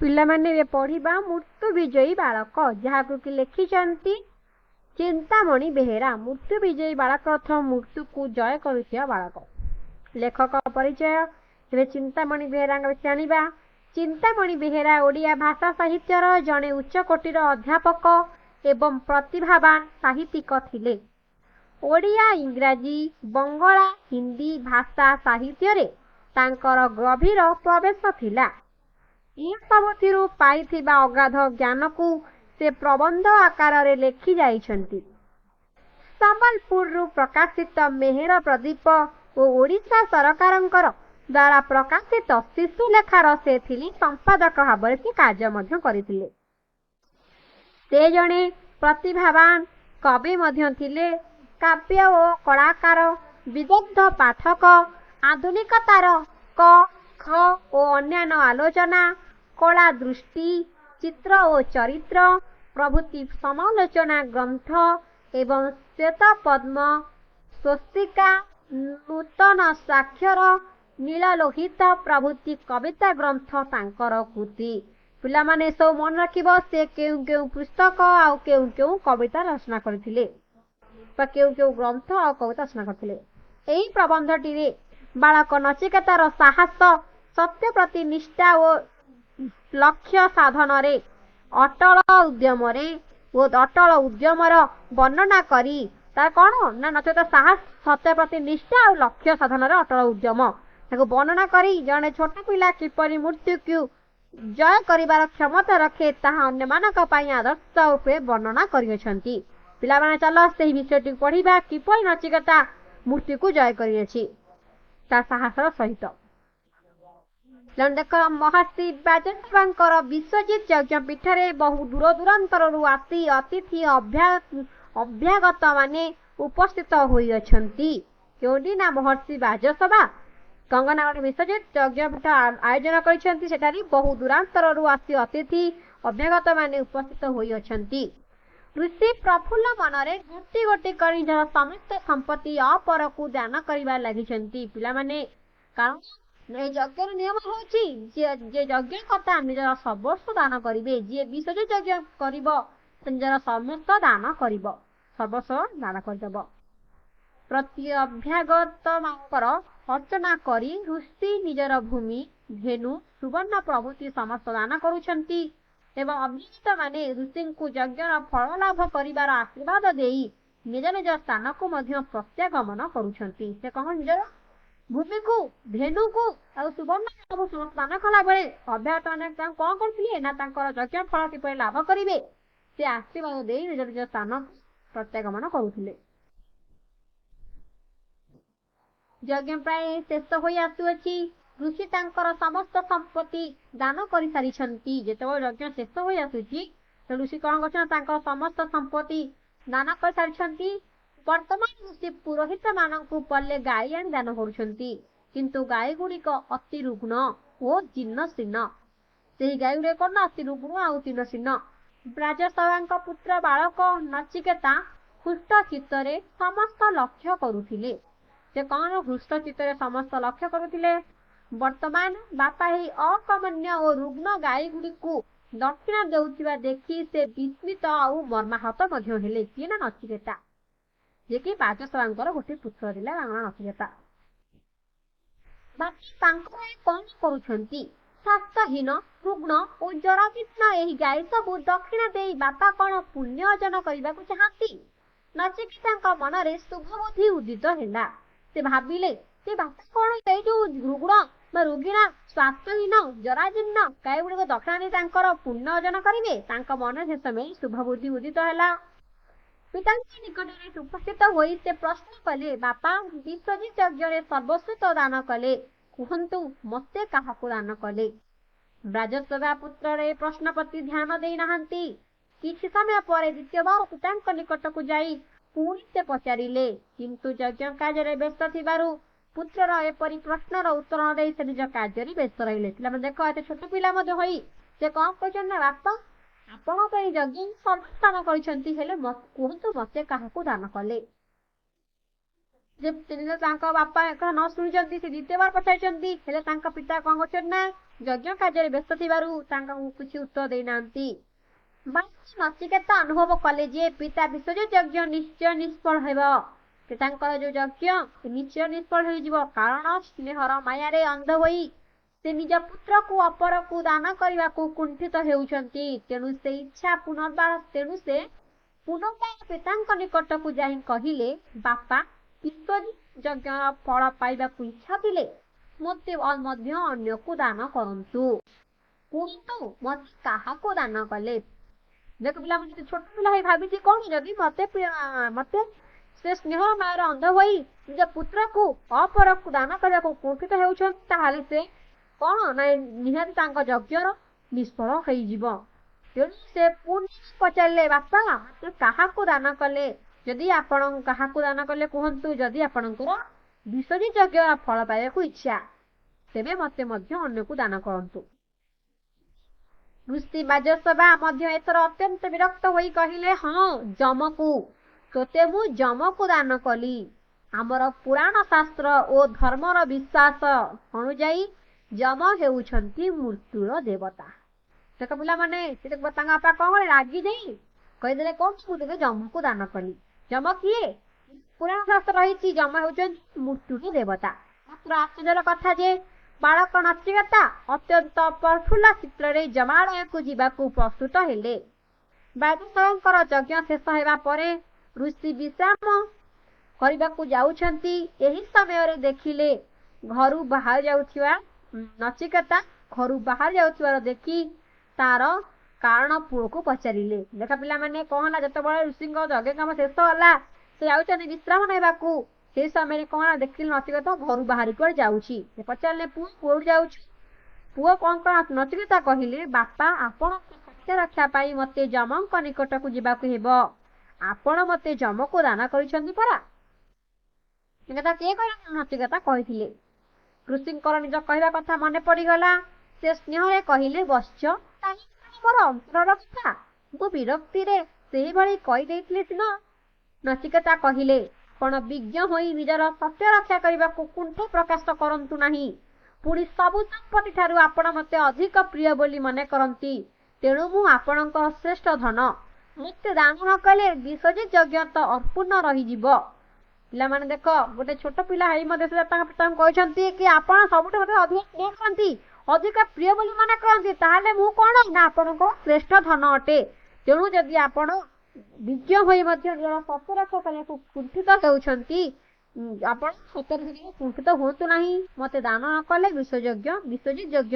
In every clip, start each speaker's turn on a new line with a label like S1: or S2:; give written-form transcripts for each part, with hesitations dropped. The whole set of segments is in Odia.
S1: ପିଲାମାନେ, ଏବେ ପଢ଼ିବା ମୃତ୍ୟୁ ବିଜୟୀ ବାଳକ, ଯାହାକୁ କି ଲେଖିଛନ୍ତି ଚିନ୍ତାମଣି ବେହେରା। ମୃତ୍ୟୁ ବିଜୟୀ ବାଳକ ଅର୍ଥ ମୃତ୍ୟୁକୁ ଜୟ କରୁଥିବା ବାଳକ। ଲେଖକ ପରିଚୟ। ଏବେ ଚିନ୍ତାମଣି ବେହେରାଙ୍କ ବିଷୟରେ ଜାଣିବା। ଚିନ୍ତାମଣି ବେହେରା ଓଡ଼ିଆ ଭାଷା ସାହିତ୍ୟର ଜଣେ ଉଚ୍ଚକୋଟୀର ଅଧ୍ୟାପକ ଏବଂ ପ୍ରତିଭାବାନ ସାହିତ୍ୟିକ ଥିଲେ। ଓଡ଼ିଆ, ଇଂରାଜୀ, ବଙ୍ଗଳା, ହିନ୍ଦୀ ଭାଷା ସାହିତ୍ୟରେ ତାଙ୍କର ଗଭୀର ପ୍ରବେଶ ଥିଲା। ଏସବୁଥିରୁ ପାଇଥିବା ଅଗାଧ ଜ୍ଞାନକୁ ସେ ପ୍ରବନ୍ଧ ଆକାରରେ ଲେଖି ଯାଇଛନ୍ତି। ସମ୍ବଲପୁରରୁ ପ୍ରକାଶିତ ମେହେର ପ୍ରଦୀପ ଓ ଓଡ଼ିଶା ସରକାରଙ୍କର ଦ୍ୱାରା ପ୍ରକାଶିତ ଶିଶୁଲେଖାର ସେ ଥିଲେ ସମ୍ପାଦକ ଭାବରେ ସେ କାର୍ଯ୍ୟ ମଧ୍ୟ କରିଥିଲେ। ସେ ଜଣେ ପ୍ରତିଭାବାନ କବି ମଧ୍ୟ ଥିଲେ। କାବ୍ୟ ଓ କଳାକାର, ବିଦଗ୍ଧ ପାଠକ, ଆଧୁନିକତାର କ, ଖ ଓ ଅନ୍ୟାନ୍ୟ ଆଲୋଚନା, କଳା ଦୃଷ୍ଟି, ଚିତ୍ର ଓ ଚରିତ୍ର ପ୍ରଭୃତି ସମାଲୋଚନା ଗ୍ରନ୍ଥ ଏବଂ ଶ୍ୱେତପଦ୍ମ, ସ୍ୱସ୍ତିକା, ନୂତନ ସ୍ୱାକ୍ଷର, ନୀଳଲୋହିତ ପ୍ରଭୃତି କବିତା ଗ୍ରନ୍ଥ ତାଙ୍କର କୃତି। ପିଲାମାନେ, ସବୁ ମନେ ରଖିବ ସେ କେଉଁ କେଉଁ ପୁସ୍ତକ ଆଉ କେଉଁ କେଉଁ କବିତା ରଚନା କରିଥିଲେ ବା କେଉଁ କେଉଁ ଗ୍ରନ୍ଥ ଆଉ କବିତା ରଚନା କରିଥିଲେ। ଏହି ପ୍ରବନ୍ଧଟିରେ ବାଳକ ନଚିକେତାର ସାହସ, ସତ୍ୟ ପ୍ରତି ନିଷ୍ଠା ଓ ଲକ୍ଷ୍ୟ ସାଧନରେ ଅଟଳ ଉଦ୍ୟମରେ ଓ ଅଟଳ ଉଦ୍ୟମର ବର୍ଣ୍ଣନା କରି, ତାର କ'ଣ ନା ନଚେତ ସାହସ, ସତ୍ୟ ପ୍ରତି ନିଷ୍ଠା ଆଉ ଲକ୍ଷ୍ୟ ସାଧନରେ ଅଟଳ ଉଦ୍ୟମ, ତାକୁ ବର୍ଣ୍ଣନା କରି ଜଣେ ଛୋଟ ପିଲା କିପରି ମୃତ୍ୟୁକୁ ଜୟ କରିବାର କ୍ଷମତା ରଖେ, ତାହା ଅନ୍ୟମାନଙ୍କ ପାଇଁ ଆଦର୍ଶ ରୂପେ ବର୍ଣ୍ଣନା କରିଅଛନ୍ତି। ପିଲାମାନେ, ଚାଲ ସେହି ବିଷୟଟିକୁ ପଢିବା, କିପରି ନଚିକେତା ମୃତ୍ୟୁକୁ ଜୟ କରିଅଛି ତା ସାହସର ସହିତ। ଦେଖ, ମହର୍ଷି ବାଜସେବାଙ୍କର ବିଶ୍ୱଜିତ ଯଜ୍ଞ ପୀଠରେ ବହୁ ଦୂର ଦୂରାନ୍ତରରୁ ଆସି ଅତିଥି ଅଭ୍ୟାଗତ ମାନେ ଉପସ୍ଥିତ ହୋଇଅଛନ୍ତି। କେଉଁଠି ନା ମହର୍ଷି ବାଜସଭା କଙ୍ଗନା ଗୋଟେ ବିଶ୍ୱଜିତ ଯଜ୍ଞପୀଠ ଆୟୋଜନ କରିଛନ୍ତି, ସେଠାରେ ବହୁ ଦୂରାନ୍ତରରୁ ଆସି ଅତିଥି ଅଭ୍ୟାଗତ ମାନେ ଉପସ୍ଥିତ ହୋଇଅଛନ୍ତି। ଋଷି ପ୍ରଫୁଲ୍ଲ ମନରେ ଗୋଟି ଗୋଟି କରି ନିଜର ସମସ୍ତ ସମ୍ପତ୍ତି ଅପରକୁ ଦାନ କରିବାରେ ଲାଗିଛନ୍ତି। ପିଲାମାନେ, କାରଣ ଏ ଯଜ୍ଞର ନିୟମ ହେଉଛି ଯିଏ ଯଜ୍ଞ କର୍ତ୍ତା ନିଜର ସର୍ବସ୍ୱ ଦାନ କରିବେ। ଯିଏ ବିଶ୍ୱଜିତ ଯଜ୍ଞ କରିବ, ନିଜର ସମସ୍ତ ଦାନ କରିବ, ସର୍ବସ୍ୱ ଦାନ କରିଦେବ। ପ୍ରତି ଅଭ୍ୟାଗତମାନଙ୍କର ଅର୍ଚ୍ଚନା କରି ଋଷି ନିଜର ଭୂମି, ଧେନୁ, ସୁବର୍ଣ୍ଣ ପ୍ରଭୃତି ସମସ୍ତ ଦାନ କରୁଛନ୍ତି ଏବଂ ଅଭ୍ୟାଗତମାନେ ଋଷିଙ୍କୁ ଯଜ୍ଞର ଫଳ ଲାଭ କରିବାର ଆଶୀର୍ବାଦ ଦେଇ ନିଜ ନିଜ ସ୍ଥାନକୁ ମଧ୍ୟ ପ୍ରତ୍ୟାଗମନ କରୁଛନ୍ତି। ସେ କଣ ନିଜର ଭୂମିକୁ, ଧେନୁକୁ ଆଉ ସୁବର୍ଣ୍ଣ ସବୁ ସମସ୍ତ ଦାନ କଲା ବେଳେ ଅଭ୍ୟାଗତ ମାନେ ତାଙ୍କୁ କଣ କରୁଥିଲେ ନା ତାଙ୍କର ଯଜ୍ଞ ଫଳ କିପରି ଲାଭ କରିବେ ସେ ଆଶୀର୍ବାଦ ଦେଇ ନିଜ ନିଜ ସ୍ଥାନ ପ୍ରତ୍ୟାଗମନ କରୁଥିଲେ। ଯଜ୍ଞ ପ୍ରାୟ ଶେଷ ହୋଇ ଆସୁଅଛି। ଋଷି ତାଙ୍କର ସମସ୍ତ ସମ୍ପତ୍ତି ଦାନ କରିସାରିଛନ୍ତି। ଯେତେବେଳେ ଯଜ୍ଞ ଶେଷ ହୋଇ ଆସୁଛି, ଋଷି କଣ କରୁଛନ୍ତି? ତାଙ୍କର ସମସ୍ତ ସମ୍ପତ୍ତି ଦାନ କରିସାରିଛନ୍ତି। ବର୍ତ୍ତମାନ ଋଷି ପୁରୋହିତ ମାନଙ୍କୁ ପଲେ ଗାଈ ଆଣି ଦାନ କରୁଛନ୍ତି, କିନ୍ତୁ ଗାଈ ଗୁଡ଼ିକ ଅତି ରୁଗ୍ଣ ଓ ଜୀର୍ଣ୍ଣ ଶୀର୍ଣ୍ଣ। ସେହି ଗାଈ ଗୁଡ଼ିକ କଣ ନା ଅତି ରୁଗ୍ଣ ଆଉ ଜୀର୍ଣ୍ଣ ଶୀର୍ଣ୍ଣ। ବ୍ରାଜସଭାଙ୍କ ପୁତ୍ର ବାଳକ ନଚିକେତା ହୃଷ୍ଟ ଚିତ୍ତରେ ସମସ୍ତ ଲକ୍ଷ୍ୟ କରୁଥିଲେ। ସେ କଣ ହୃଷ୍ଟ ଚିତ୍ତରେ ସମସ୍ତ ଲକ୍ଷ୍ୟ କରୁଥିଲେ। ବର୍ତ୍ତମାନ ବାପା ଏହି ଅକମନ୍ୟ ଓ ରୁଗ୍ଣ ଗାଈ ଗୁଡ଼ିକୁ ଦକ୍ଷିଣା ଦେଉଥିବା ଦେଖି ସେ ବିସ୍ମିତ ଆଉ ମର୍ମାହତ ମଧ୍ୟ ହେଲେ। କିଏ ନା ନଚିକେତା, ଯିଏକି ବାଜସଭାଙ୍କର ଗୋଟେ ପୁତ୍ର ଥିଲା, ତାଙ୍କ ନାଁ ନଚିକେତା। ବାପା ତାଙ୍କର ଏ କଣ କରୁଛନ୍ତି? ସ୍ୱାସ୍ଥ୍ୟହୀନ, ରୁଗ୍ଣ ଓ ଜରାଜୀର୍ଣ୍ଣ ଏହି ଗାଈ ସବୁ ଦକ୍ଷିଣା ଦେଇ ବାପା କଣ ପୁଣ୍ୟ ଅର୍ଜନ କରିବାକୁ ଚାହାନ୍ତି? ନଚିକେତାଙ୍କ ମନରେ ଶୁଭବୁଦ୍ଧି ଉଦିତ ହେଲା। ସେ ଭାବିଲେ ଯେ ବାପା କଣ ଏଇ ଯୋଉ ରୁଗ୍ଣ ବା ରୋଗିଣା, ସ୍ୱାସ୍ଥ୍ୟହୀନ, ଜରାଜୀର୍ଣ୍ଣ ଗାଈ ଗୁଡ଼ିକ ଦକ୍ଷିଣା ଦେଇ ତାଙ୍କର ପୁଣ୍ୟ ଅର୍ଜନ କରିବେ? ତାଙ୍କ ମନରେ ସେ ସମୟ ଶୁଭବୁଦ୍ଧି ଉଦିତ ହେଲା। ପିତାଙ୍କ ନିକଟରେ ଉପସ୍ଥିତ ହୋଇ ସେ ପ୍ରଶ୍ନ କଲେ, ବାପା, ବିଶ୍ୱଜିତ ଯଜ୍ଞରେ ସର୍ବସ୍ୱ ତ ଦାନ କଲେ, କୁହନ୍ତୁ ମତେ କାହାକୁ ଦାନ କଲେ? ବ୍ରାଜସଭା ପୁତ୍ରର ଏ ପ୍ରଶ୍ନ ପ୍ରତି ଧ୍ୟାନ ଦେଇନାହାନ୍ତି। କିଛି ସମୟ ପରେ ଦ୍ୱିତୀୟବାର ପିତାଙ୍କ ନିକଟକୁ ଯାଇ ପୁଣି ସେ ପଚାରିଲେ, କିନ୍ତୁ ଯଜ୍ଞ କାର୍ଯ୍ୟରେ ବ୍ୟସ୍ତ ଥିବାରୁ ପୁତ୍ରର ଏପରି ପ୍ରଶ୍ନର ଉତ୍ତର ନ ଦେଇ ସେ ନିଜ କାର୍ଯ୍ୟରେ ବ୍ୟସ୍ତ ରହିଲେ। ପିଲାମାନେ ଦେଖ, ଏତେ ଛୋଟ ପିଲା ମଧ୍ୟ ହୋଇ ସେ କଣ କହିଛନ୍ତି ନା ବାପା, ଆପଣ ତ ଏଇ ଯଜ୍ଞ ସର୍ବସ୍ୱ ଦାନ କରିଛନ୍ତି, ହେଲେ କୁହନ୍ତୁ ମତେ କାହାକୁ ଦାନ କଲେ? ଯେ ତାଙ୍କ ବାପା କଥା ନ ଶୁଣିଛନ୍ତି, ସେ ଦ୍ୱିତୀୟବାର ପଚାରିଛନ୍ତି, ହେଲେ ତାଙ୍କ ପିତା କଣ କରୁଛନ୍ତି ନା ଯଜ୍ଞ କାର୍ଯ୍ୟରେ ବ୍ୟସ୍ତ ଥିବାରୁ ତାଙ୍କୁ କିଛି ଉତ୍ତର ଦେଇନାହାନ୍ତି। ନଚିକେତା ଅନୁଭବ କଲେ ଯେ ପିତା ବିଶ୍ୱଜିତ ଯଜ୍ଞ ନିଶ୍ଚୟ ନିଷ୍ଫଳ ହେବ। ପିତାଙ୍କର ଯୋଉ ଯଜ୍ଞ ନିଶ୍ଚୟ ନିଷ୍ଫଳ ହୋଇଯିବ, କାରଣ ସ୍ନେହର ମାୟାରେ ଅନ୍ଧ ହୋଇ ସେ ନିଜ ପୁତ୍ରକୁ ଅପରକୁ ଦାନ କରିବାକୁ କୁଣ୍ଠିତ ହେଉଛନ୍ତି। ତେଣୁ ସେ ଇଚ୍ଛା ପୁନର୍ବାର ତେଣୁ ସେ ପୁନର୍ବାର ପିତାଙ୍କ ନିକଟକୁ ଯାଇ କହିଲେ, ବାପା, ବିଶ୍ୱଜିତ ଯଜ୍ଞର ଫଳ ପାଇବାକୁ ଇଚ୍ଛା ଥିଲେ ମୋତେ ମଧ୍ୟ ଅନ୍ୟକୁ ଦାନ କରନ୍ତୁ। କୁହନ୍ତୁ, ମତେ କାହାକୁ ଦାନ କଲେ? ଦେଖ ପିଲାମାନେ, ଛୋଟ ପିଲା ହେଇ ଭାବିଛି କଣ, ଯଦି ମତେ ସେ ସ୍ନେହ ମାୟାର ଅନ୍ଧ ହୋଇ ନିଜ ପୁତ୍ରକୁ ଅପରକୁ ଦାନ କରିବାକୁ କୁଣ୍ଠିତ ହେଉଛନ୍ତି, ତାହେଲେ ସେ କଣ ନା ନିହାତି ତାଙ୍କ ଯଜ୍ଞର ନିଷ୍ଫଳ ହେଇଯିବ। ତେଣୁ ସେ ପୁଣି ପଚାରିଲେ, ବାପା, ମତେ କାହାକୁ ଦାନ କଲେ? ଯଦି ଆପଣ କାହାକୁ ଦାନ କଲେ କୁହନ୍ତୁ। ଯଦି ଆପଣଙ୍କର ବିଶ୍ୱଜିତ ଯଜ୍ଞର ଫଳ ପାଇବାକୁ ଇଚ୍ଛା, ତେବେ ମତେ ମଧ୍ୟ ଅନ୍ୟକୁ ଦାନ କରନ୍ତୁ। ଋଷି ବାଜସବା ମଧ୍ୟ ଏଥର ଅତ୍ୟନ୍ତ ବିରକ୍ତ ହୋଇ କହିଲେ, ହଁ, ଯମକୁ, ତୋତେ ମୁଁ ଯମକୁ ଦାନ କଲି। ଆମର ପୁରାଣ ଶାସ୍ତ୍ର ଓ ଧର୍ମର ବିଶ୍ୱାସ ଅନୁଯାୟୀ ଯମ ହେଉଛନ୍ତି ମୃତ୍ୟୁର ଦେବତା। ଦେଖ ପିଲାମାନେ, ତାଙ୍କ ବାପା କଣ କଲେ? ରାଗି ଯାଇ କହିଦେଲେ କଣ, ମୁଁ ତୋତେ ଯମକୁ ଦାନ କଲି। ଯମ କିଏ? ପୁରାଣ ଶାସ୍ତ୍ର ରହିଛି ଯମ ହେଉଛନ୍ତି ମୃତ୍ୟୁର ଦେବତା। ମାତ୍ର ଆଶ୍ଚର୍ଯ୍ୟର କଥା ଯେ ବାଳକ ନଚିକେତା ଅତ୍ୟନ୍ତ ପ୍ରଫୁଲ୍ଲ ଚିତ୍ରରେ ଯମାଳୟକୁ ଯିବାକୁ ପ୍ରସ୍ତୁତ ହେଲେ। ବାଜସେବଙ୍କର ଯଜ୍ଞ ଶେଷ ହେବା ପରେ ଋଷି ବିଶ୍ରାମ କରିବାକୁ ଯାଉଛନ୍ତି। ଏହି ସମୟରେ ଦେଖିଲେ ଘରୁ ବାହାରି ଯାଉଥିବା ନଚିକେତା ଘରୁ ବାହାରି ଯାଉଥିବାର ଦେଖି ତାର କାରଣ ପୁଅକୁ ପଚାରିଲେ। ଦେଖ ପିଲାମାନେ, କଣ ହେଲା? ଯେତେବେଳେ ଋଷିଙ୍କ ଯଜ୍ଞ କାମ ଶେଷ ହେଲା, ସେ ଯାଉଛନ୍ତି ବିଶ୍ରାମ ନେବାକୁ, ସେଇ ସମୟରେ କଣ ଦେଖିଲେ? ନଚିକେତା ଘରୁ ବାହାରି କୁଆଡେ ଯାଉଛି। ସେ ପଚାରିଲେ, ପୁଅ, କୋଉଠି ଯାଉଛୁ? ପୁଅ କଣ କଣ ନଚିକେତା କହିଲେ, ବାପା, ଆପଣଙ୍କ ସତ୍ୟ ରକ୍ଷା ପାଇଁ ମତେ ଯମଙ୍କ ନିକଟକୁ ଯିବାକୁ ହେବ। ଆପଣ ମତେ ଯମକୁ ଦାନ କରିଛନ୍ତି ପରା। ଏକଥା କିଏ କହିଲା? ନଚିକେତା କହିଥିଲେ। ଋଷିଙ୍କର ନିଜ କହିବା କଥା ମନେ ପଡିଗଲା। ସେ ସ୍ନେହରେ କହିଲେ, ବତ୍ସ, ମୋର ଅନ୍ତରର କଥା ମୁଁ ବିରକ୍ତିରେ ସେହିଭଳି କହିଦେଇଥିଲି ସିନା। ନଚିକେତା କହିଲେ, ଆପଣ ବିଜ୍ଞ ହୋଇ ନିଜର ସତ୍ୟ ରକ୍ଷା କରିବାକୁ କୁଣ୍ଠା ପ୍ରକାଶ କରନ୍ତୁ ନାହିଁ। ପୁଣି ସବୁ ସମ୍ପତ୍ତି ଠାରୁ ଆପଣ ମତେ ଅଧିକ ପ୍ରିୟ ବୋଲି ମନେ କରନ୍ତି, ତେଣୁ ମୁଁ ଆପଣଙ୍କର ଶ୍ରେଷ୍ଠ ଧନ। ମୋତେ ଦାନ ନ କଲେ ବିଶ୍ୱଜିତ ଯଜ୍ଞ ତ ଅପୂର୍ଣ୍ଣ ରହିଯିବ। ପିଲାମାନେ ଦେଖ, ଗୋଟେ ଛୋଟ ପିଲା ହେଇ ମଧ୍ୟ ସେ ତାଙ୍କ ପିତାଙ୍କୁ କହିଛନ୍ତି କି ଆପଣ ସବୁଠୁ ମତେ ଅଧିକ ସ୍ନେହ କରନ୍ତି, ଅଧିକ ପ୍ରିୟ ବୋଲି ମନେ କରନ୍ତି, ତାହେଲେ ମୁଁ କଣ ନା ଆପଣଙ୍କ ଶ୍ରେଷ୍ଠ ଧନ ଅଟେ। ତେଣୁ ଯଦି ଆପଣ ବିଜ୍ଞ ହୋଇ ମଧ୍ୟ ନିଜର ସତ୍ୟ ରକ୍ଷା କରିବାକୁ କୁଣ୍ଠିତ ହେଉଛନ୍ତି, ଆପଣ ସତ୍ୟ ରକ୍ଷା କୁଣ୍ଠିତ ହୁଅନ୍ତୁ ନାହିଁ। ମତେ ଦାନ ନ କଲେ ବିଶ୍ୱଯଜ୍ଞ ବିଶ୍ୱଜିତ ଯଜ୍ଞ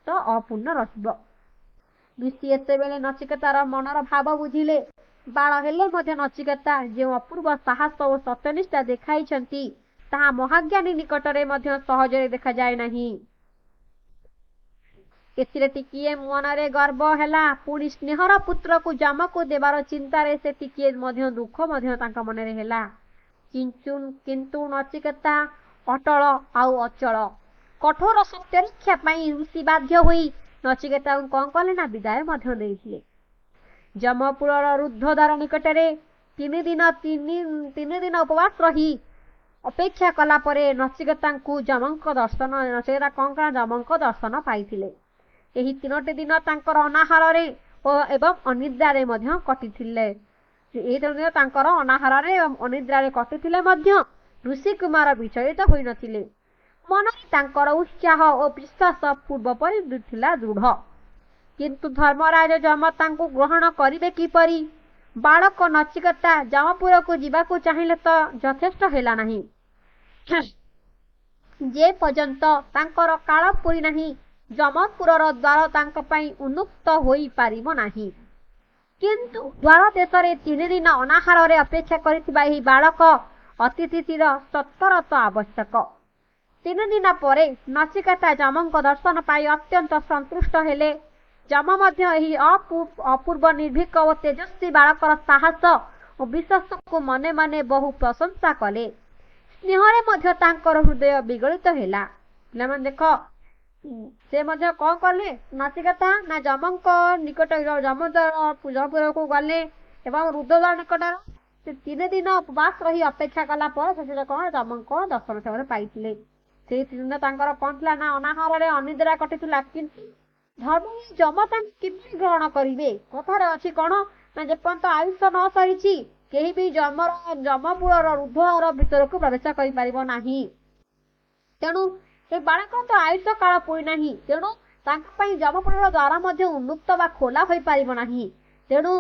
S1: ତ ଅପୂର୍ଣ୍ଣ ରହିବ। ଋଷି ଏତେବେଳେ ନଚିକେତାର ମନର ଭାବ ବୁଝିଲେ। ବାଳ ହେଲେ ମଧ୍ୟ ନଚିକେତା ଯେଉଁ ଅପୂର୍ବ ସାହସ ଓ ସତ୍ୟନିଷ୍ଠା ଦେଖାଇଛନ୍ତି, ତାହା ମହାଜ୍ଞାନୀ ନିକଟରେ ମଧ୍ୟ ସହଜରେ ଦେଖାଯାଏ ନାହିଁ। ଏଥିରେ ଟିକିଏ ମନରେ ଗର୍ବ ହେଲା। ପୁଣି ସ୍ନେହର ପୁତ୍ରକୁ ଯମକୁ ଦେବାର ଚିନ୍ତାରେ ସେ ଟିକିଏ ମଧ୍ୟ ଦୁଃଖ ମଧ୍ୟ ତାଙ୍କ ମନରେ ହେଲା। କିନ୍ତୁ ନଚିକେତା ଅଟଳ ଆଉ ଅଚଳ। କଠୋର ସତ୍ୟରକ୍ଷା ପାଇଁ ଋଷି ବାଧ୍ୟ ହୋଇ ନଚିକେତାଙ୍କୁ କଣ କଲେ ନା ବିଦାୟ ମଧ୍ୟ ଦେଇଥିଲେ। ଯମପୁରର ରୁଦ୍ଧଦ୍ୱାର ନିକଟରେ 3 ଦିନ ଉପବାସ ରହି ଅପେକ୍ଷା କଲା ପରେ ନଚିକେତାଙ୍କୁ ଯମଙ୍କ ଦର୍ଶନ ନଚିକେତା କଣ କଲା, ଯମଙ୍କ ଦର୍ଶନ ପାଇଥିଲେ। ଏହି 3ଟି ଦିନ ତାଙ୍କର ଅନାହାରରେ ଓ ଏବଂ ଅନିଦ୍ରାରେ ମଧ୍ୟ କଟିଥିଲେ। ଏହି 3 ଦିନ ତାଙ୍କର ଅନାହାରରେ ଏବଂ ଅନିଦ୍ରାରେ କଟିଥିଲେ ମଧ୍ୟ ଋଷି କୁମାର ବିଚଳିତ ହୋଇନଥିଲେ। ମନରେ ତାଙ୍କର ଉତ୍ସାହ ଓ ବିଶ୍ୱାସ ପୂର୍ବ ପରି ଥିଲା ଦୃଢ। କିନ୍ତୁ ଧର୍ମରାଜ ଯମ ତାଙ୍କୁ ଗ୍ରହଣ କରିବେ କିପରି? ବାଳକ ନଚିକେତା ଯମପୁରକୁ ଯିବାକୁ ଚାହିଁଲେ ତ ଯଥେଷ୍ଟ ହେଲା ନାହିଁ। ଯେ ପର୍ଯ୍ୟନ୍ତ ତାଙ୍କର କାଳ ପୂରି ନାହିଁ, ଯମପୁରର ଦ୍ୱାର ତାଙ୍କ ପାଇଁ ଉନ୍ମୁକ୍ତ ହୋଇପାରିବ ନାହିଁ। କିନ୍ତୁ ଦ୍ୱାର ଦେଶରେ 3 ଦିନ ଅନାହାରରେ ଅପେକ୍ଷା କରିଥିବା ଏହି ବାଳକ ଅତିଥିର ସତ୍କାର ତ ଆବଶ୍ୟକ। 3 ଦିନ ପରେ ନଚିକେତା ଯମଙ୍କ ଦର୍ଶନ ପାଇ ଅତ୍ୟନ୍ତ ସନ୍ତୁଷ୍ଟ ହେଲେ। ଯମ ମଧ୍ୟ ଏହି ଅପୂର୍ବ ନିର୍ଭୀକ ଓ ତେଜସ୍ୱୀ ବାଳକର ସାହସ ଓ ବିଶ୍ୱାସକୁ ମନେ ମନେ ବହୁ ପ୍ରଶଂସା କଲେ। ସ୍ନେହରେ ମଧ୍ୟ ତାଙ୍କର ହୃଦୟ ବିଗଳିତ ହେଲା। ପିଲାମାନେ ଦେଖ, ସେ ମଧ୍ୟ କଣ କଲେ ନଚିକେତା ନା ଯମଙ୍କ ନିକଟ ଯମପୁରକୁ ଗଲେ ଏବଂ ରୁଦ୍ଧଦ୍ୱାର ନିକଟରେ ସେ 3 ଦିନ ଉପବାସ ରହି ଅପେକ୍ଷା କଲା ପରେ ଶେଷରେ କଣ ଯମଙ୍କ ଦର୍ଶନ ସେମାନେ ପାଇଥିଲେ। ସେଇ 3 ଦିନ ତାଙ୍କର କଣ ଥିଲା ନା ଅନାହାରରେ ଅନିଦ୍ରା କଟିଥିଲା। କିନ୍ତୁ ଧର୍ମ ଯମ ତାଙ୍କୁ କିପରି ଗ୍ରହଣ କରିବେ? କଥାରେ ଅଛି କଣ ନା, ଯେପର୍ଯ୍ୟନ୍ତ ଆୟୁଷ ନ ସରିଛି, କେହି ବି ଯମର ଯମପୁରର ରୁଦ୍ଧଦ୍ୱାର ଭିତରକୁ ପ୍ରବେଶ କରିପାରିବ ନାହିଁ। ତେଣୁ ସେ ବାଳକର ତ ଆୟୁଷ କାଳ ପୁରି ନାହିଁ, ତେଣୁ ତାଙ୍କ ପାଇଁ ଯମପୁରର ଦ୍ୱାର ମଧ୍ୟ ଉନ୍ମୁକ୍ତ ବା ଖୋଲା ହୋଇପାରିବ ନାହିଁ। ତେଣୁ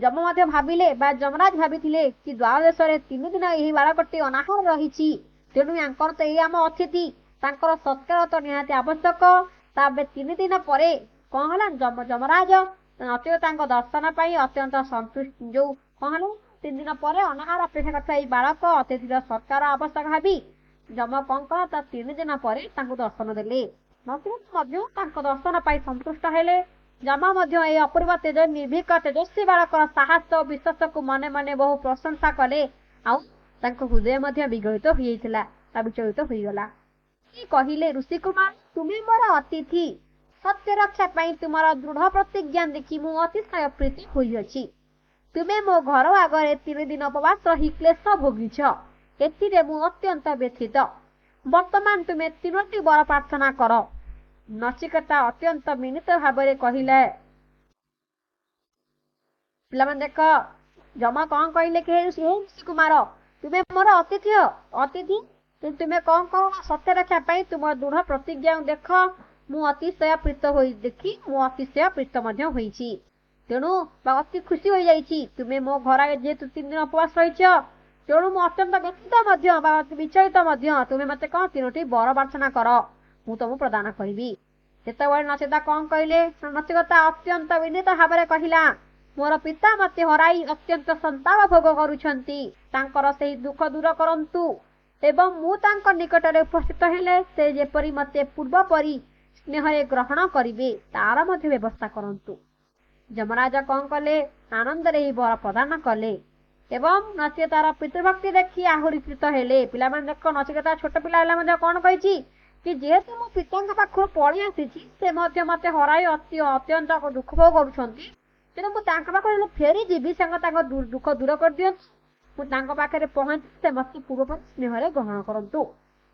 S1: ଯମ ମଧ୍ୟ ଭାବିଲେ ବା ଯମରାଜ ଭାବିଥିଲେ କି ଦ୍ୱାର ଦେଶରେ 3 ଦିନ ଏହି ବାଳକଟି ଅନାହାର ରହିଛି, ତେଣୁ ୟାଙ୍କର ତ ଏଇ ଆମ ଅତିଥି, ତାଙ୍କର ସତ୍କାର ତ ନିହାତି ଆବଶ୍ୟକ। ତାପରେ 3 ଦିନ ପରେ କଣ ହେଲା? ଯମରାଜ ନଚିକେତାଙ୍କ ଦର୍ଶନ ପାଇଁ ଅତ୍ୟନ୍ତ ସନ୍ତୁଷ୍ଟ। ଯୋଉ କଣ ହେଲା, 3 ଦିନ ପରେ ଅନାହାର ଅପେକ୍ଷା କରିଥିବା ଏଇ ବାଳକ ଅତିଥିର ସତ୍କାର ଆବଶ୍ୟକ ଭାବି ଯମ କଣ କଲା? ତା 3 ଦିନ ପରେ ତାଙ୍କୁ ଦର୍ଶନ ଦେଲେ। ନଚିକେତା ମଧ୍ୟ ତାଙ୍କ ଦର୍ଶନ ପାଇଁ ସନ୍ତୁଷ୍ଟ ହେଲେ। ଯମ ମଧ୍ୟ ଏହି ଅପୂର୍ବ ତେଜ, ନିର୍ଭୀକ, ତେଜସ୍ୱୀ ବାଳକର ସାହସ ଓ ବିଶ୍ୱାସକୁ ମନେ ମନେ ବହୁ ପ୍ରଶଂସା କଲେ। ଆଉ ତାଙ୍କ ହୃଦୟ ମଧ୍ୟ ବିଗଳିତ ହୋଇଯାଇଥିଲା ବା ବିଚଳିତ ହୋଇଗଲା। କହିଲେ, ଋଷି କୁମାର, ତୁମେ ମୋର ଅତିଥି। ସତ୍ୟ ରକ୍ଷା ପାଇଁ ତୁମର ଦୃଢ ପ୍ରତିଜ୍ଞା ଦେଖି ମୁଁ ଅତିଶୟ ପ୍ରୀତି ହୋଇଅଛି। ତୁମେ ମୋ ଘର ଆଗରେ 3 ଦିନ ଉପବାସ ରହି କ୍ଲେଶ ଭୋଗିଛ, ଏଥିରେ ମୁଁ ଅତ୍ୟନ୍ତ ବ୍ୟଥିତ। ବର୍ତ୍ତମାନ ତୁମେ ତିନୋଟି ବର ପ୍ରାର୍ଥନା କର। ନଚିକେତା ଅତ୍ୟନ୍ତ ବିନୀତ ଭାବରେ କହିଲେ, ପିଲାମାନେ ଦେଖ, ଯମ କଣ କହିଲେ କି ହେ କୁମାର, ତୁମେ ମୋର ଅତିଥି, ଅତିଥି ତୁମେ କଣ କର? ସତ୍ୟ ରକ୍ଷା ପାଇଁ ତୁମ ଦୃଢ ପ୍ରତିଜ୍ଞା ଦେଖ ମୁଁ ଅତିଶୟ ପ୍ରୀତ ହୋଇ ଦେଖି ମୁଁ ଅତିଶୟ ପ୍ରୀତ ମଧ୍ୟ ହୋଇଛି, ତେଣୁ ବା ଅତି ଖୁସି ହୋଇଯାଇଛି। ତୁମେ ମୋ ଘର ଯେହେତୁ 3 ଦିନ ଉପବାସ ରହିଛ, ତେଣୁ ମୁଁ ଅତ୍ୟନ୍ତ ବ୍ୟଥିତ ମଧ୍ୟ ବା ବିଚଳିତ ମଧ୍ୟ। ତୁମେ ମତେ କଣ ତିନୋଟି ବର ପ୍ରାର୍ଥନା କର, ମୁଁ ତମକୁ ପ୍ରଦାନ କରିବି। ସେତେବେଳେ ନଚେତା କଣ କହିଲେ? ନଚିକେତା ଅତ୍ୟନ୍ତ ବିନୀତ ଭାବରେ କହିଲା, ମୋର ପିତା ମତେ ହରାଇ ଅତ୍ୟନ୍ତ ସନ୍ତାପ ଭୋଗ କରୁଛନ୍ତି। ତାଙ୍କର ସେହି ଦୁଃଖ ଦୂର କରନ୍ତୁ ଏବଂ ମୁଁ ତାଙ୍କ ନିକଟରେ ଉପସ୍ଥିତ ହେଲେ ସେ ଯେପରି ମତେ ପୂର୍ବ ପରି ସ୍ନେହରେ ଗ୍ରହଣ କରିବେ, ତାର ମଧ୍ୟ ବ୍ୟବସ୍ଥା କରନ୍ତୁ। ଯମରାଜ କଣ କଲେ? ଆନନ୍ଦରେ ଏହି ବର ପ୍ରଦାନ କଲେ ଏବଂ ନଚିକେତାର ପିତୃଭକ୍ତି ଦେଖି ଆହୁରି ପ୍ରୀତ ହେଲେ। ପିଲାମାନେ ଦେଖ, ନଚିକେତା ଛୋଟ ପିଲା ହେଲେ ମଧ୍ୟ କଣ କହିଛି କି ଯେହେତୁ ମୁଁ ପିତାଙ୍କ ପାଖରୁ ପଳେଇ ଆସିଛି, ସେ ମଧ୍ୟ ମତେ ହରାଇ ଅତି ଅତ୍ୟନ୍ତ ଦୁଃଖ ଭୋଗ କରୁଛନ୍ତି, ତେଣୁ ମୁଁ ତାଙ୍କ ପାଖରୁ ଫେରିଯିବି, ସେ ତାଙ୍କ ଦୁଃଖ ଦୂର କରିଦିଅନ୍ତୁ, ମୁଁ ତାଙ୍କ ପାଖରେ ପହଞ୍ଚି ସେ ମତେ ପୂର୍ବପରି ସ୍ନେହରେ ଗ୍ରହଣ କରନ୍ତୁ।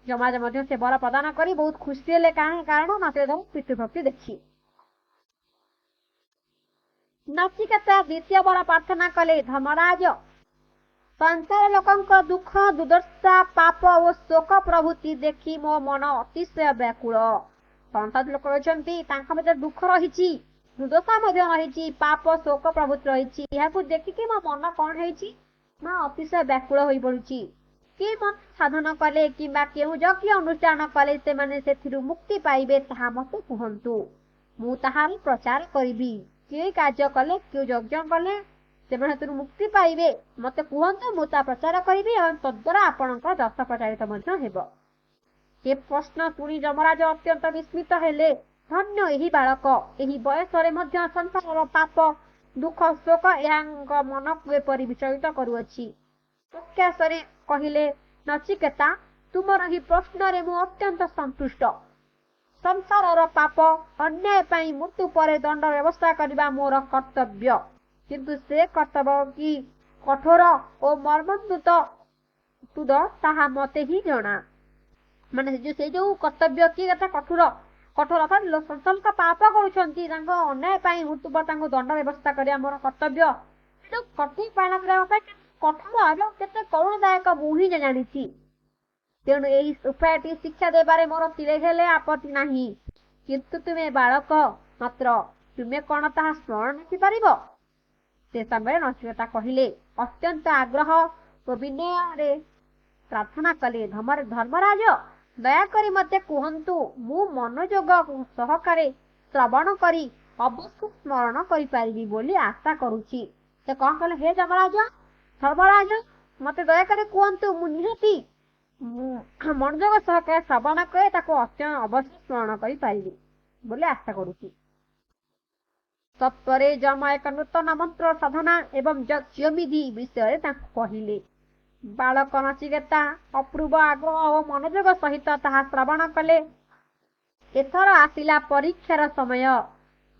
S1: ଯମରାଜ ମଧ୍ୟ ସେ ବର ପ୍ରଦାନ କରି ବହୁତ ଖୁସି ହେଲେ। କାରଣ ନଚିକେତାର ପିତୃଭକ୍ତି ଦେଖି। ନଚିକେତା ଦ୍ୱିତୀୟ ବର ପ୍ରାର୍ଥନା କଲେ, ଧର୍ମରାଜ, ସଂସାର ଲୋକଙ୍କ ଦୁଃଖ, ଦୁର୍ଦଶା, ପାପ ଓ ଶୋକ ପ୍ରଭୃତି ଦେଖି ମୋ ମନ ଅତିଶୟ ବ୍ୟାକୁଳ। ସଂସାର ଲୋକ ରହିଛନ୍ତି, ତାଙ୍କ ଭିତରେ ଦୁଃଖ ରହିଛି, ଦୁର୍ଦଶା ମଧ୍ୟ ରହିଛି, ପାପ, ଶୋକ ପ୍ରଭୃତି ରହିଛି। ଏହାକୁ ଦେଖିକି ମୋ ମନ କଣ ହେଇଛି ନା ଅତିଶୟ ବ୍ୟାକୁଳ ହୋଇପଡୁଛି। କି ସାଧନ କଲେ କିମ୍ବା କେଉଁ ଯଜ୍ଞ ଅନୁଷ୍ଠାନ କଲେ ସେମାନେ ସେଥିରୁ ମୁକ୍ତି ପାଇବେ, ତାହା ମତେ କୁହନ୍ତୁ, ମୁଁ ତାହାର ପ୍ରଚାର କରିବି। କେଉଁ କାର୍ଯ୍ୟ କଲେ, କେଉଁ ଯଜ୍ଞ କଲେ ସେମାନେ ସେଥିରୁ ମୁକ୍ତି ପାଇବେ, ମତେ କୁହନ୍ତୁ, ମୁଁ ତାହା ପ୍ରଚାର କରିବି ଏବଂ ତଦ୍ୱାରା ଆପଣଙ୍କ ଯଶ ପ୍ରଚାରିତ ମଧ୍ୟ ହେବ। ଏ ପ୍ରଶ୍ନ ଶୁଣି ଯମରାଜ ଅତ୍ୟନ୍ତ ବିସ୍ମିତ ହେଲେ। ଧନ୍ୟ ଏହି ବାଳକ, ଏହି ବୟସରେ ମଧ୍ୟ ସଂସାରର ପାପ, ଦୁଃଖ, ଶୋକ ଏହାଙ୍କ ମନକୁ ଏପରି ବିଚଳିତ କରୁଅଛି। ପ୍ରକାଶରେ କହିଲେ, ନଚିକେତା, ତୁମର ଏହି ପ୍ରଶ୍ନରେ ମୁଁ ଅତ୍ୟନ୍ତ ସନ୍ତୁଷ୍ଟ। ସଂସାରର ପାପ ଅନ୍ୟାୟ ପାଇଁ ମୃତ୍ୟୁ ପରେ ଦଣ୍ଡ ବ୍ୟବସ୍ଥା କରିବା ମୋର କର୍ତ୍ତବ୍ୟ। କିନ୍ତୁ ସେ କର୍ତ୍ତବ୍ୟ କି କଠୋର ଓ ମର୍ମନ୍ତୁଦ ତୁଦ, ତାହା ମତେ ହିଁ ଜଣା। ମାନେ ସେ ଯୋଉ କର୍ତ୍ତବ୍ୟ କି କଥା କଠୋର କଠୋର, ଅର୍ଥାତ୍ ସଂସାର ପାପ କରୁଛନ୍ତି, ତାଙ୍କ ଅନ୍ୟାୟ ପାଇଁ ମୃତ୍ୟୁ ପରେ ତାଙ୍କୁ ଦଣ୍ଡ ବ୍ୟବସ୍ଥା କରିବା ମୋର କର୍ତ୍ତବ୍ୟ। ସେ ଯୋଉ କର୍ତ୍ତବ୍ୟ ପାଳନ କରିବା ପାଇଁ କଠୋର ଏବଂ କେତେ କରୁଣଦାୟକ, ମୁଁ ହିଁ ଜାଣିଛି। ତେଣୁ ଏହି ଉପାୟଟି ଶିକ୍ଷା ଦେବାରେ ମୋର ତିଳେ ହେଲେ ଆପତ୍ତି ନାହିଁ। କିନ୍ତୁ ତୁମେ ବାଳକ ମାତ୍ର, ତୁମେ କଣ ତାହା ସ୍ମରଣ ରଖିପାରିବ? ସେ ସମୟରେ ନଚିକେତା କହିଲେ, ଅତ୍ୟନ୍ତ ଆଗ୍ରହ ଓ ବିନୟରେ ପ୍ରାର୍ଥନା କଲେ, ଧର୍ମରାଜ, ଦୟାକରି ମତେ କୁହନ୍ତୁ, ମୁଁ ମନୋଯୋଗ ସହକାରେ ଶ୍ରବଣ କରି ଅବଶ୍ୟ ସ୍ମରଣ କରିପାରିବି ବୋଲି ଆଶା କରୁଛି। ସେ କଣ କଲେ? ହେ ଯମରାଜ, ଧର୍ମରାଜ, ମତେ ଦୟାକରି କୁହନ୍ତୁ, ମୁଁ ନିହାତି ମନୋଯୋଗ ସହକାରେ ଶ୍ରବଣ କରି ତାକୁ ଅବଶ୍ୟ ସ୍ମରଣ କରିପାରିବି ବୋଲି ଆଶା କରୁଛି। ତତ୍ପରେ ଯମ ଏକ ନୂତନ ମନ୍ତ୍ର ସାଧନା ଏବଂ ଯଜ୍ଞବିଧି ବିଷୟରେ ତାଙ୍କୁ କହିଲେ। ବାଳକ ନଚିକେତା ଅପୂର୍ବ ଆଗ୍ରହ ଓ ମନୋଯୋଗ ସହିତ ତାହା ଶ୍ରବଣ କଲେ। ଏଥର ଆସିଲା ପରୀକ୍ଷାର ସମୟ।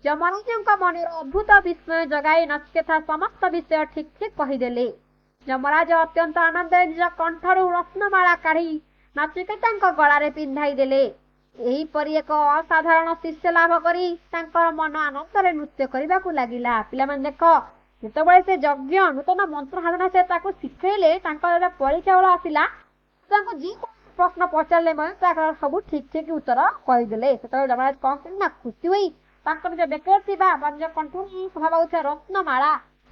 S1: ଯମରାଜଙ୍କ ମନରେ ଅଦ୍ଭୁତ ବିସ୍ମୟ ଜଗାଇ ନଚିକେତା ସମସ୍ତ ବିଷୟ ଠିକ ଠିକ କହିଦେଲେ। ଯମରାଜ ଅତ୍ୟନ୍ତ ଆନନ୍ଦରେ ନିଜ କଣ୍ଠରୁ ରତ୍ନମାଳା କାଢି ନଚିକେତାଙ୍କ ଗଳାରେ ପିନ୍ଧାଇ ଦେଲେ। ଏହିପରି ଏକ ଅସାଧାରଣ ଶିଷ୍ୟ ଲାଭ କରି ତାଙ୍କର ମନ ଆନନ୍ଦରେ ନୃତ୍ୟ କରିବାକୁ ଲାଗିଲା। ପିଲାମାନେ ଦେଖ, ଯେତେବେଳେ ସେ ଯଜ୍ଞ ନୂତନ ମନ୍ତ୍ର ସାଧନା ସେ ତାକୁ ଶିଖେଇଲେ, ତାଙ୍କର ପରୀକ୍ଷା ବେଳ ଆସିଲା, ତାଙ୍କୁ ଯେକୌଣସି ପ୍ରଶ୍ନ ପଚାରିଲେ ମଧ୍ୟ ତାଙ୍କର ସବୁ ଠିକ ଠିକ ଉତ୍ତର କହିଦେଲେ। ସେତେବେଳେ ଯମରାଜ କଣ କଲେ ନା ଖୁସି ହୋଇ ତାଙ୍କର ନିଜ ବେକରେ ଥିବା ବା ନିଜ କଣ୍ଠରେ ଶୋଭା ପାଉଥିବା ରତ୍ନମାଳା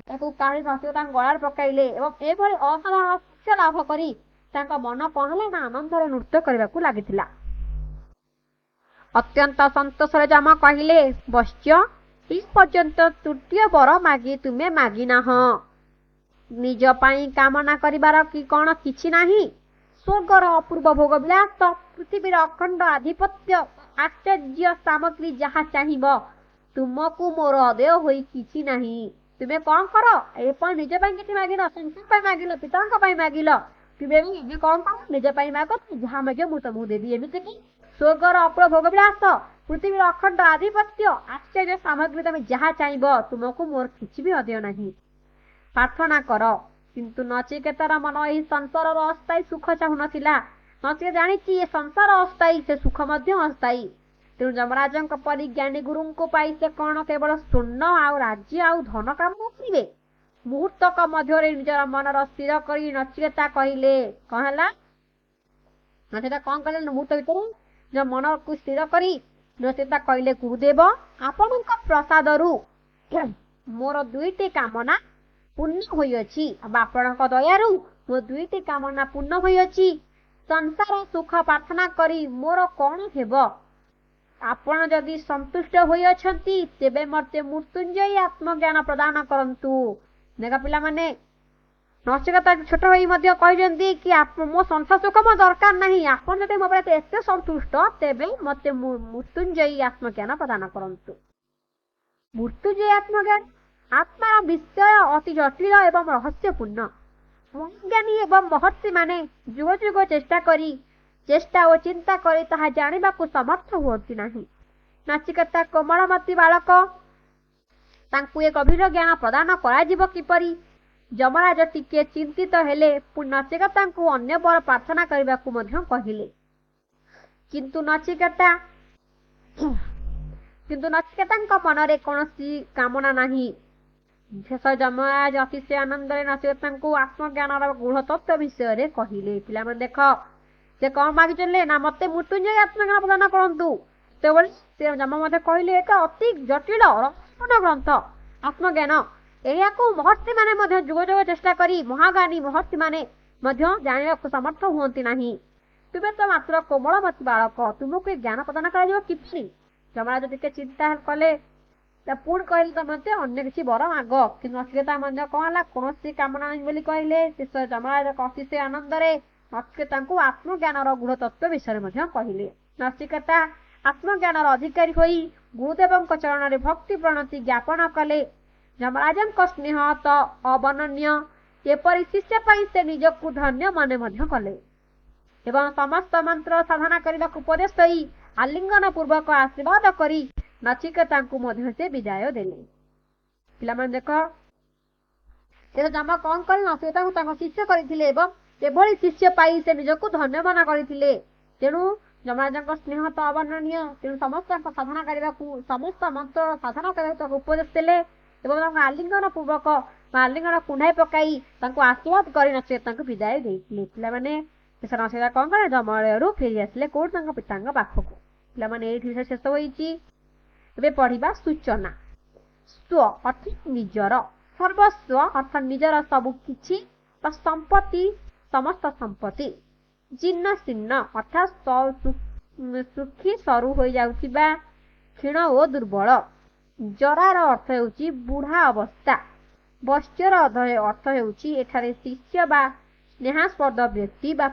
S1: ତାକୁ କାଢି ନଚିକେତାଙ୍କ ଗଳାରେ ପକାଇଲେ ଏବଂ ଏଭଳି ଅସାଧାରଣ ଶିଷ୍ୟ ଲାଭ କରି ତାଙ୍କ ମନ କଣ ହେଲା ନା ଆନନ୍ଦରେ ନୃତ୍ୟ କରିବାକୁ ଲାଗିଥିଲା। ଅତ୍ୟନ୍ତ ସନ୍ତୋଷରେ ଯମ କହିଲେ, ବତ୍ସ, ଏ ପର୍ଯ୍ୟନ୍ତ ତୃତୀୟ ବର ମାଗି ତୁମେ ମାଗିନାହଁ। ନିଜ ପାଇଁ କାମନା କରିବାର କି କଣ କିଛି ନାହିଁ? ସ୍ୱର୍ଗର ଅପୂର୍ବ ଭୋଗ ବିଳାସ, ପୃଥିବୀର ଅଖଣ୍ଡ ଆଧିପତ୍ୟ, ଆଶ୍ଚର୍ଯ୍ୟ ସାମଗ୍ରୀ ଯାହା ଚାହିଁବ, ତୁମକୁ ମୋର ଅଦେୟ ହୋଇ କିଛି ନାହିଁ। ତୁମେ କଣ କର? ଏପରି ନିଜ ପାଇଁ କିଛି ମାଗିନ, ସଂସାର ପାଇଁ ମାଗିଲ, ପିତାଙ୍କ ପାଇଁ ମାଗିଲ। ତୁମେ ଏବେ କଣ କର? ନିଜ ପାଇଁ ମାଗ, ଯାହା ମାଗିବ ମୁଁ ତମକୁ ଦେବି। ଏମିତି କି ସ୍ୱର୍ଗର ଅପୂର୍ବ ଭୋଗ ବିଳାସ, ପୃଥିବୀର ଅଖଣ୍ଡ ଆଧିପତ୍ୟ, ଆଶ୍ଚର୍ଯ୍ୟ ସାମଗ୍ରୀ ତମେ ଯାହା ଚାହିଁବ, ତୁମକୁ ମୋର କିଛି ବି ଅଦେୟ ନାହିଁ। ପ୍ରାର୍ଥନା କର। କିନ୍ତୁ ନଚିକେତାର ମନ ଏହି ସଂସାରର ଅସ୍ଥାୟୀ ସୁଖ ଚାହୁଁନଥିଲା। ନଚିକେତା ଜାଣିଛି ଏ ସଂସାର ଅସ୍ଥାୟୀ, ସେ ସୁଖ ମଧ୍ୟ ଅସ୍ଥାୟୀ। ତେଣୁ ଯମରାଜଙ୍କ ପରି ଜ୍ଞାନୀ ଗୁରୁଙ୍କୁ ପାଇ ସେ କଣ କେବଳ ସ୍ୱର୍ଣ୍ଣ ଆଉ ରାଜ୍ୟ ଆଉ ଧନ କାମନା କରିବେ? ମୁହୂର୍ତ୍ତକ ମଧ୍ୟରେ ନିଜର ମନର ସ୍ଥିର କରି ନଚିକେତା କହିଲେ, କଣ ହେଲା? ନଚିକେତା କଣ କଲେ? ମୁହୂର୍ତ୍ତ ଭିତରେ ନିଜ ମନକୁ ସ୍ଥିର କରି ନଚିକେତା କହିଲେ, ଗୁରୁଦେବ, ଆପଣଙ୍କ ପ୍ରସାଦରୁ ମୋର ଦୁଇଟି କାମନା ପୂର୍ଣ୍ଣ ହୋଇଅଛି। ଆପଣଙ୍କ ଦୟାରୁ ମୋ ଦୁଇଟି କାମନା ପୂର୍ଣ୍ଣ ହୋଇଅଛି। ସଂସାର ସୁଖ ପ୍ରାର୍ଥନା କରି ମୋର କଣ ହେବ? ଆପଣ ଯଦି ସନ୍ତୁଷ୍ଟ ହୋଇଅଛନ୍ତି, ତେବେ ମୋତେ ମୃତ୍ୟୁଞ୍ଜୟୀ ଆତ୍ମଜ୍ଞାନ ପ୍ରଦାନ କରନ୍ତୁ। ଦେଖ ପିଲାମାନେ, ନଚିକେତା ଛୋଟ ହୋଇ ମଧ୍ୟ କହିଛନ୍ତି କି ମୋ ସଂସାର ସୁଖ ମୋ ଦରକାର ନାହିଁ। ଆପଣ ଯଦି ମୋ ଉପରେ ଏତେ ସନ୍ତୁଷ୍ଟ, ତେବେ ମୋତେ ମୃତ୍ୟୁଞ୍ଜୟୀ ଆତ୍ମଜ୍ଞାନ ପ୍ରଦାନ କରନ୍ତୁ। ମୃତ୍ୟୁଞ୍ଜୟୀ ଆତ୍ମଜ୍ଞାନ ଆତ୍ମାର ବିଷୟ ଅତି ଜଟିଳ ଏବଂ ରହସ୍ୟପୂର୍ଣ୍ଣ। ମହାଜ୍ଞାନୀ ଏବଂ ମହର୍ଷିମାନେ ଯୁଗ ଯୁଗ ଚେଷ୍ଟା ଓ ଚିନ୍ତା କରି ତାହା ଜାଣିବାକୁ ସମର୍ଥ ହୁଅନ୍ତି ନାହିଁ। ନଚିକେତା କୋମଳମତି ବାଳକ, ତାଙ୍କୁ ଏ ଗଭୀର ଜ୍ଞାନ ପ୍ରଦାନ କରାଯିବ କିପରି? ଯମରାଜ ଟିକିଏ ଚିନ୍ତିତ ହେଲେ। ପୁଣି ନଚିକେତାଙ୍କୁ ଅନ୍ୟ ବର ପ୍ରାର୍ଥନା କରିବାକୁ ମଧ୍ୟ କହିଲେ। କିନ୍ତୁ ନଚିକେତାଙ୍କ ମନରେ କୌଣସି କାମନା ନାହିଁ। ଶେଷ ଯମରାଜ ଅତିଶୟ ଆନନ୍ଦରେ ନଚିକେତାଙ୍କୁ ଆତ୍ମଜ୍ଞାନର ଗୂଢ଼ ତତ୍ତ୍ୱ ବିଷୟରେ କହିଲେ। ପିଲାମାନେ ଦେଖ, ସେ କଣ ମାଗିଛନ୍ତି ନା ମତେ ମୃତ୍ୟୁଞ୍ଜୟ ଆତ୍ମଜ୍ଞାନ ପ୍ରଦାନ କରନ୍ତୁ। ସେତେବେଳେ ସେ ଯମ ମଧ୍ୟ କହିଲେ, ଏକ ଅତି ଜଟିଳ ରହସ୍ୟପୂର୍ଣ୍ଣ ଗ୍ରନ୍ଥ ଆତ୍ମଜ୍ଞାନ। ଏହାକୁ ମହର୍ଷି ମାନେ ମଧ୍ୟ ଯୁଗ ଯୁଗ ଚେଷ୍ଟା କରି ମହାଜ୍ଞାନୀ ମହର୍ଷି ମାନେ ମଧ୍ୟ ଜାଣିବାକୁ ସମର୍ଥ ହୁଅନ୍ତି ନାହିଁ। ତୁମେ ତ ମାତ୍ର କୋମଳମତି ବାଳକ, ତୁମକୁ ଏ ଜ୍ଞାନ ପ୍ରଦାନ କରାଯିବ କିପରି? ଯମରାଜ ଟିକେ ଚିନ୍ତା କଲେ। ପୁଣି କହିଲେ, ତମେ ମତେ ଅନ୍ୟ କିଛି ବର ମାଗ। କିନ୍ତୁ ନଚିକେତା ମଧ୍ୟ କଣ ହେଲା? କୌଣସି କାମନା ନାହିଁ ବୋଲି କହିଲେ। ଶେଷ ଯମରାଜ ଅତିଶୟ ଆନନ୍ଦରେ ନଚିକେତାଙ୍କୁ ଆତ୍ମଜ୍ଞାନର ଗୂଢ଼ ତତ୍ତ୍ୱ ବିଷୟରେ ମଧ୍ୟ କହିଲେ। ନଚିକେତା ଆତ୍ମଜ୍ଞାନର ଅଧିକାରୀ ହୋଇ ଗୁରୁଦେବଙ୍କ ଚରଣରେ ଭକ୍ତି ପ୍ରଣତି ଜ୍ଞାପନ କଲେ। ଯମରାଜଙ୍କ ସ୍ନେହ ତ ଅବର୍ଣ୍ଣନୀୟ। ଏପରି ଶିଷ୍ୟ ପାଇଁ ସେ ନିଜକୁ ଧନ୍ୟ ମନେ ମଧ୍ୟ କଲେ ଏବଂ ସମସ୍ତ ମନ୍ତ୍ର ସାଧନା କରିବାକୁ ଉପଦେଶ ଦେଇ ଆଲିଙ୍ଗନ ପୂର୍ବକ ଆଶୀର୍ବାଦ କରି ନଚିକେତାଙ୍କୁ ମଧ୍ୟ ସେ ବିଦାୟ ଦେଲେ। ପିଲାମାନେ ଦେଖ, ସେ ଯମ କଣ କଲେ? ନଚିକେତାଙ୍କୁ ତାଙ୍କ ଶିଷ୍ୟ କରିଥିଲେ ଏବଂ ଏଭଳି ଶିଷ୍ୟ ପାଇ ସେ ନିଜକୁ ଧନ୍ୟ ମନେ କରିଥିଲେ। ତେଣୁ ଯମରାଜଙ୍କ ସ୍ନେହ ତ ଅବର୍ଣ୍ଣନୀୟ। ତେଣୁ ସମସ୍ତଙ୍କ ସାଧନା କରିବାକୁ, ସମସ୍ତ ମନ୍ତ୍ର ସାଧନା କରିବାକୁ ତାଙ୍କୁ ଉପଦେଶ ଦେଲେ ଏବଂ ତାଙ୍କୁ ଆଲିଙ୍ଗନ ପୂର୍ବକ ଆଲିଙ୍ଗନ କୁଣ୍ଢାଇ ପକାଇ ତାଙ୍କୁ ଆଶୀର୍ବାଦ କରି ନଚିକେତାଙ୍କୁ ବିଦାୟ ଦେଇଥିଲେ। ପିଲାମାନେ, ଶେଷ ନଚିକେତା କଣ କଲେ? ଯମାଳୟରୁ ଫେରି ଆସିଲେ କୋଉଠି? ତାଙ୍କ ପିତାଙ୍କ ପାଖକୁ। ପିଲାମାନେ, ଏଇଠି ଶେଷ ହୋଇଛି। ଏବେ ପଢିବା ସୂଚନା। ସ୍ୱ ଅର୍ଥାତ୍ ନିଜର, ସର୍ବସ୍ୱ ଅର୍ଥାତ୍ ନିଜର ସବୁ କିଛି ବା ସମ୍ପତ୍ତି, ସମସ୍ତ ସମ୍ପତ୍ତି। ଜୀର୍ଣ୍ଣ ଶୀର୍ଣ୍ଣ ଅର୍ଥାତ୍ ଶୁଖି ସରୁ ହୋଇଯାଉଥିବା, କ୍ଷୀଣ ଓ ଦୁର୍ବଳ। ଜରାର ଅର୍ଥ ହେଉଛି ବୁଢା ଅବସ୍ଥା। ବତ୍ସ୍ୟର ଅର୍ଥ ହେଉଛି ଏଠାରେ ଶିଷ୍ୟ ବା ସ୍ନେହାସ୍ପଦ ବ୍ୟକ୍ତି ବା